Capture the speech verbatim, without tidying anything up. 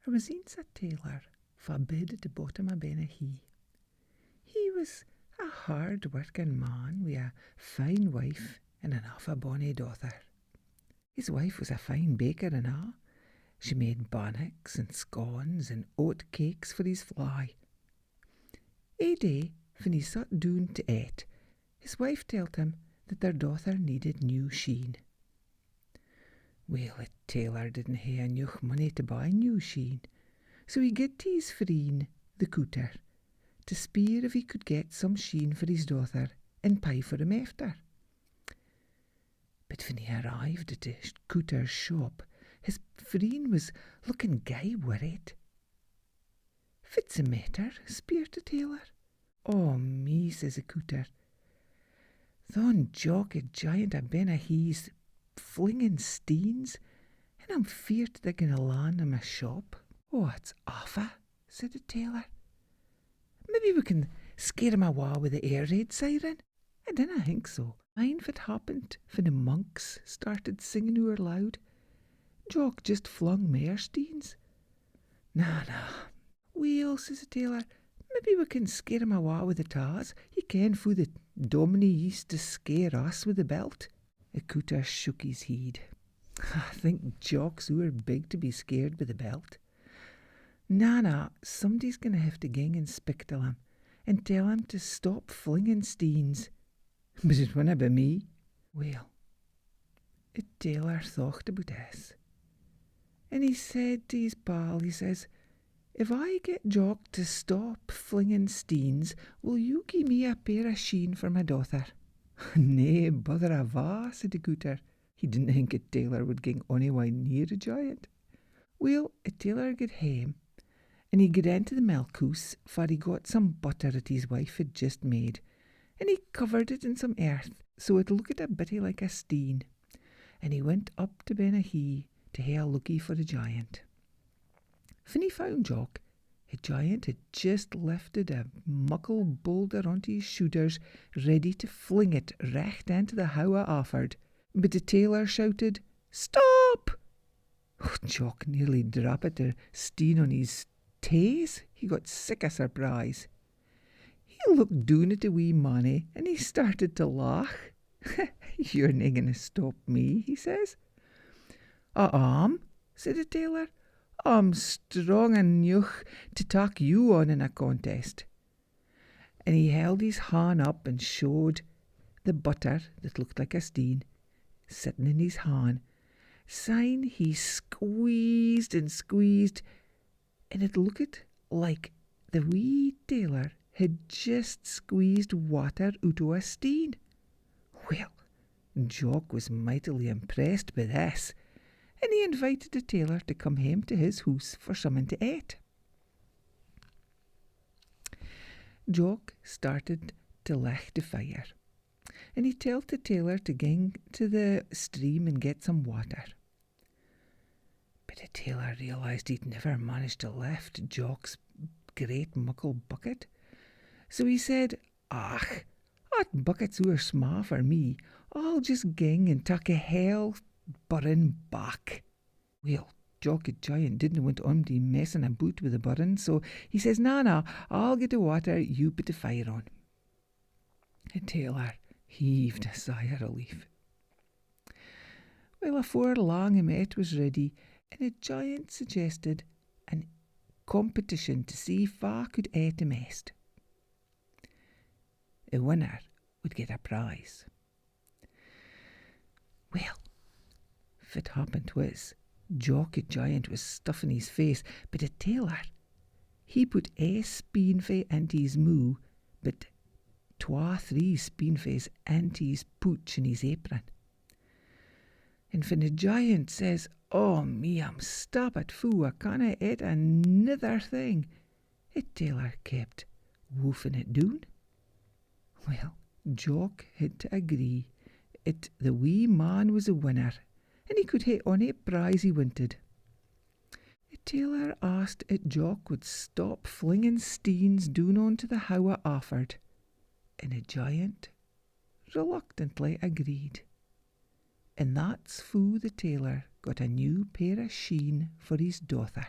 There wis eence a tailor fa bid at the bottom o Benaghee. He wis a hard-workin man wi a fine wife and an affa bonny dother. His wife wis a fine baker and a'. She made bannocks and scones and oat cakes for his fly. Ae day, fan he sat doon to ait, his wife telt him that their dother needed new sheen. Weel, the tailor didna hae eneuch money to buy new sheen, so he gaed to his freen, the cooter, to speir if he could get some sheen for his dother and pay for them efter. But fan he arrived at the sh-, cooter's shop, his freen wis lookin gey worried. "Fit's the maitter?" speirt the tailor. "Oh me," says the cooter, "thon Jock the Giant o Benaghee's flingin steens, and I'm feart they're gaun to lan in my shop." "Oh, it's affa," said the tailor. "Maybe we can scare him awa wi the air raid siren." "I dinna think so. Mind fit happened fan the monks started singin ower loud? Jock just flung mair steens." "Na, na." "Weel," says the tailor, "maybe we can scare him awa wi the taws. Ye ken foo the dominie used to scare us wi the belt." The cooter shook his heid. "I think Jock's ower big to be scared wi the belt. Na, na, somebody's gaun to hae to gang and spik till him, and tell him to stop flingin steens. But it winna be me." Weel, the tailor thocht aboot this, and he said to his pal, he says, "If I get Jock to stop flingin steens, will you gie me a pair o sheen for my dother?" "Nae bother ava," said the cooter. He didna think the tailor wid gang onywye near the giant. Weel, the tailor gaed hame, and he gaed into the milk hoose, far he got some butter that his wife had just made, and he covered it in some earth, so it looked a bittie like a steen, and he went up to Benaghee to hae a lookie for the giant. Fan he found Jock, the giant had just lifted a muckle boulder onto his shooders, ready to fling it richt into the Howe o Alford, but the tailor shouted, "Stop!" Oh, Jock nearly drappit the steen on his taes, he got sic a surprise. He looked doon at the wee mannie and he started to laugh. "You're no gaun to stop me," he says. "I am," said the tailor. "I'm strong eneuch to tak you on in a contest." And he held his han up and showed the butter that looked like a steen sitting in his han. Syne he squeezed and squeezed, and it looked like the wee tailor had just squeezed water oot o a steen. Well, Jock was mightily impressed by this, and he invited the tailor to come hame to his hoose for something to eat. Jock started to licht the fire, and he telt the tailor to gang to the stream and get some water. But the tailor realised he'd never managed to lift Jock's great muckle bucket, so he said, "Ach, that bucket's ower sma for me. I'll just gang and tak the hale burn back." Well, Jock the Giant didna want ony messing aboot wi the burn, so he says, "Na, na, I'll get the water, you put the fire on." The tailor heaved a sigh o relief. Well, afore lang the maet was ready, and the giant suggested a competition to see fa could eat the maist. The winner would get a prize. Well, fit happened was, Jock the Giant was stuffing his face, but the tailor, he put ae spoonfu into his moo, but twa, three spoonfus into his pooch in his apron. And fan the giant says, "Oh me, I'm stappit fu, I canna eat anither thing," the tailor kept wolfing it doon. Well, Jock had to agree that the wee man was the winner, and he could hae ony prize he wanted. The tailor asked that Jock would stop flinging steens doon on to the Howe o Alford, and the giant reluctantly agreed. And that's foo the tailor got a new pair o sheen for his dochter.